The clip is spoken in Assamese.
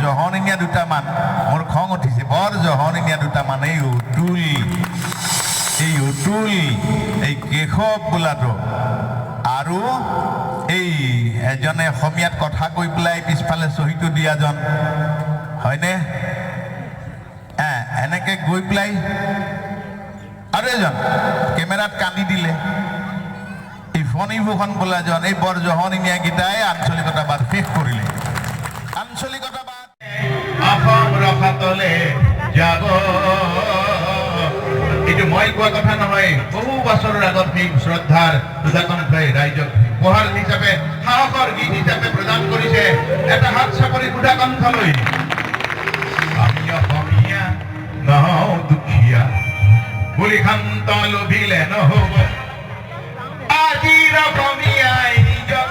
জহনীয়া দুটামান, মোৰ খং উঠিছে। বৰ জহনীয়া দুটামান, এই অতুল, এই অতুল, এই কেশৱ বোলাটো আৰু এই এজনে অসমীয়াত কথা কৈ পেলাই পিছফালে চহীটো দিয়াজন, হয়নে? এনেকে গৈ পেলাই আৰু এজন কেমেৰাত কান্দি দিলে, এই ফণীভূষণ বোলাজন, এই বৰ জহনীয়াকেইটাই আঞ্চলিকতাবাদ শেষ কৰিলে। আঞ্চলিকতাবাদ অসম ৰসাতলে যাব। এইটো মই কোৱা কথা নহয়। বহু বছৰৰ আগত সেই শ্ৰদ্ধাৰ সুধাকণ্ঠই ৰাইজক উপহাৰ হিচাপে, সাহসৰ গীত হিচাপে প্ৰদান কৰিছে। এটা হাত চাপৰি সুধাকণ্ঠলৈ। আমি অসমীয়া নহওঁ দুখীয়া বুলি ক্ষান্ত লভিলে নহ'ব। আজিৰ অসমীয়াই নিজক